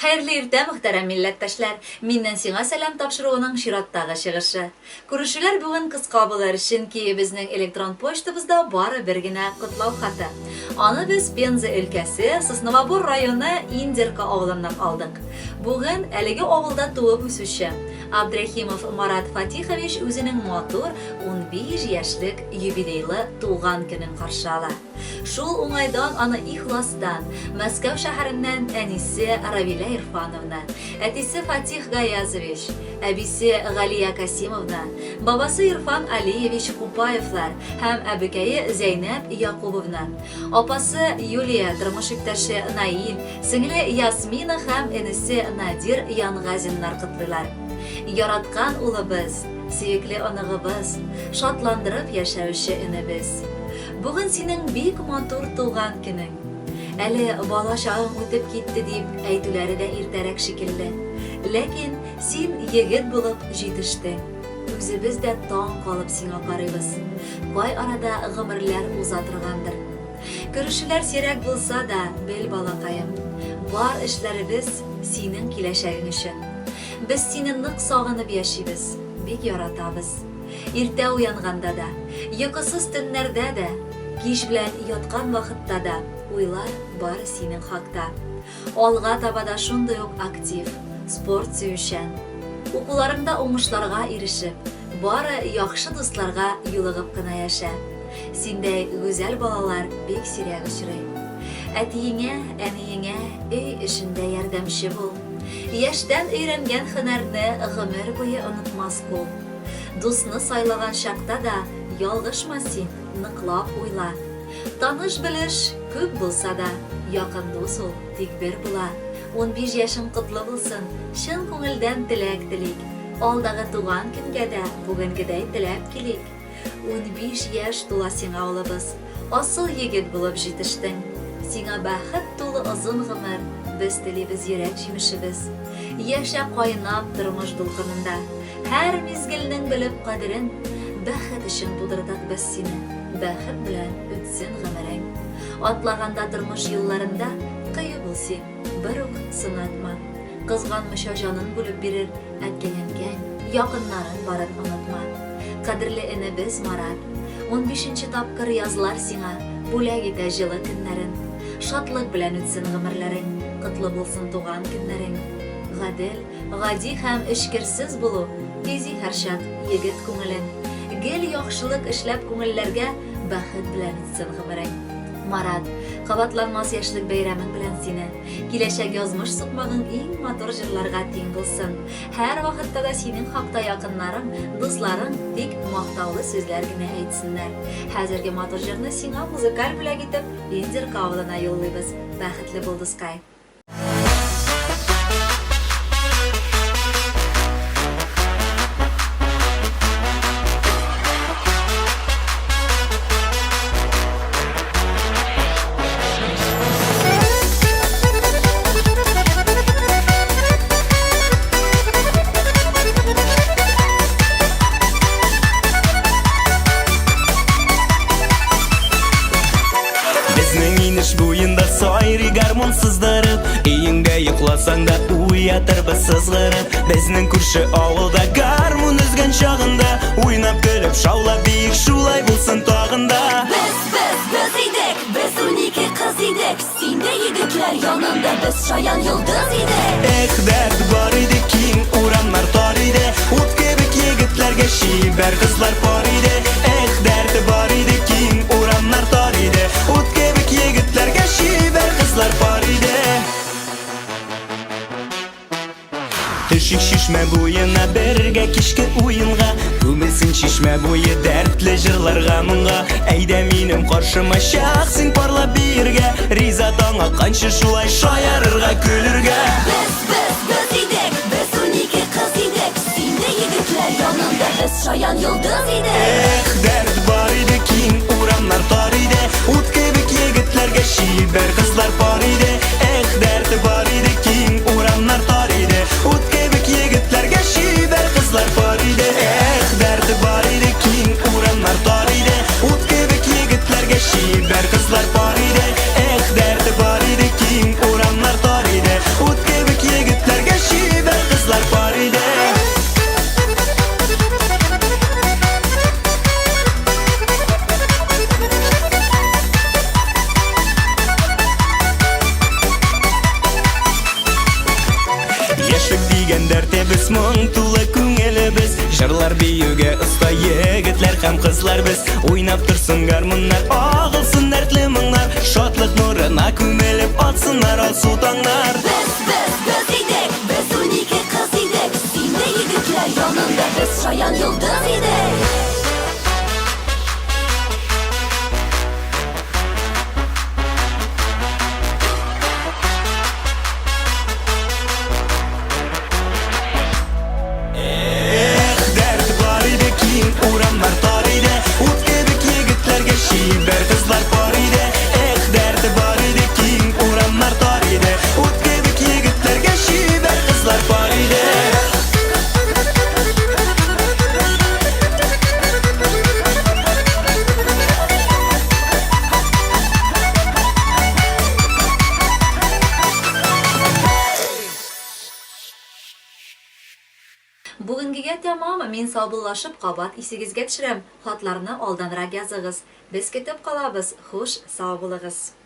Хәерле иртә, мөхтәрәм милләттәшләр! Миннән сиңа сәлам тапшыруының чираттагы чыгышы. Күрешүләр бүген кыска булыр, чөнки безнең электрон почтабызда бары бер генә котлау хаты. Аны без Пенза өлкәсе, Сосновобор районы Индерка авылыннан алдык. Бүген әлеге авылда туып үсүче Абдрәхимов Марат Фатихович үзенең матур 15 яшьлек юбилейлы туган көнен каршы ала. Шул уңайдан аны ихластан Мәскәү шәһәреннән әнисе Равилә Ирфановна, әтисе Фатих Гаязович, әбисе Галия Касимовна, бабасы Ирфан Алиевич Купаевлар һәм әбекәе Зәйнәп Якубовна, апасы Юлия, тормыш иптәше Наил, сеңле Ясмина һәм энесе Надир Янгазиннар котлыйлар. Яраткан улыбыз, сөекле оныгыбыз, шатландырып яшәүче энебез. Бүген синең бик матур туган көнең. Әле бала чагың үтеп китте дип әйтүләре дә иртәрәк шикелле. Ләкин син егет булып җитештең. Үзебез дә таң калып сиңа карыйбыз. Кай арада гомерләр уза торгандыр. Күрешүләр сирәк булса да, бел, балакаем, бар эшләребез синең киләчәгең өчен. Без сине нык сагынып яшибез, бик яратабыз. Иртә уянганда да, йокысыз төннәрдә дә, кич белән яткан вакытта да уйлар бары синең хакта. Алга таба да шундый ук актив, спорт сөючән, укуларыңда уңышларга ирешеп, бары яхшы дусларга юлыгып кына яшә. Синдәй гүзәл балалар бик сирәк очрый. Әтиеңә, әниеңә өй эшендә ярдәмче бул. Яшьтән өйрәнгән һөнәрне гомер буе онытмас кул. Дусны сайлаган чакта да ялгышма син, ныклап уйла. Таныш-белеш күп булса да, якын дус ул тик бер була. 15 яшең котлы булсын, чын күңелдән теләк телик. Алдагы туган көнгә дә бүгенгедәй теләп килик. 15 яшь тула сиңа, улыбыз. Асыл егет булып җитештең. Сиңа бәхет тулы озын гомер без телибез, йөрәк җимешебез. Яшә кайнап тормыш дулкынында. Һәр мизгелнең белеп кадерен. Бәхет өчен тудырдык без сине. Бәхет белән үтсен гомерең. Атлаганда тормыш юлларында кыю бул син, бер үк сынатма. Кызганмыйча җанын бүлеп бирер Әткәң-әнкәң, якыннарың барын онытма. Кадерле энебез Марат, унбишенче тапкыр язлар сиңа бүләк итә җылы көннәрен. Шатлык белән үтсен гомерләрең, котлы булсын туган көннәрең. Гадел, гади һәм эчкерсез булу бизи һәрчак егет күңелен. Гел яхшылык эшләп күңелләргә бәхет белән үтсен гомерең. Марат, кабатланмас яшьлек бәйрәмең белән сине! Киләчәк язмыш сукмагың иң матур җырларга тиң булсын. Һәрвакытта да синең хакта якыннарың, дусларың тик мактаулы сүзләр генә әйтсеннәр. Хәзерге матур җырны сиңа музыкаль бүләк итеп Индерка авылына юллыйбыз. Бәхетле бул, дускай! Безнең инеш буенда сайрый гармун сыздырып, Өеңдә йокласаң да уятырбыз сызгырып. Безнең күрше авылда гармун өзгән чагында, Уйнап көлеп шаулап биек шулай булсын тагын да. Без, без, без идек, без 12 кыз идек. Син дә егетләр янында без шаян йолдыз идек. Эх, дәрт бар иде, киң урамнар тар иде. Ут кебек егетләргә чибәр кызлар пар иде. Эх, дәрт бар иде, киң урамнар тар иде. Ут кебек егетләргә чибәр кызлар пар иде. Төшик чишмә буена бергә кичке уенга. Күмелсен чишмә буе дәртле җырларга моңга. Әйдә минем каршыма чак син парлап биергә. Риза таң атканчы шулай шаярырга, көлергә. Без, без, без идек, без 12 кыз идек. Син дә егетләр янында без шаян йолдыз идек. Эх, дәрт бар иде, киң урамнар тар иде. Ут кебек егетләргә чибәр кызлар пар иде. Эх, дәрт бар иде, киң урамнар тар иде. Ут кебек егетләргә чибәр кызлар пар иде. Эх, дәрт бар иде, киң урамнар тар иде. Ут кебек егетләргә чибәр кызлар пар иде. Эх, дәрт бар иде, киң урамнар тар иде. Ут кебек егетләргә. Җыр биюгә оста егетләр һәм кызлар без. Уйнап торсын гармуннар, агылсын дәртле моңнар, Шатлык нурына күмелеп атсыннар алсу таңнар. Без, без, без идек, без 12 кыз идек, Син дә егетләр янында без шаян йолдыз идек. Эх, дәрт бар иде, киң урамнар тар иде, Ут кебек егетләргә чибәр кызлар пар иде. Эх, дәрт бар иде, киң урамнар тар иде, Ут кебек егетләргә чибәр кызлар пар иде. Бүгенгегә тәмам, мин саубуллашып кабат исегезгә төшерәм, хатларны алданрак языгыз. Без көтеп калабыз, хуш, сау булыгыз.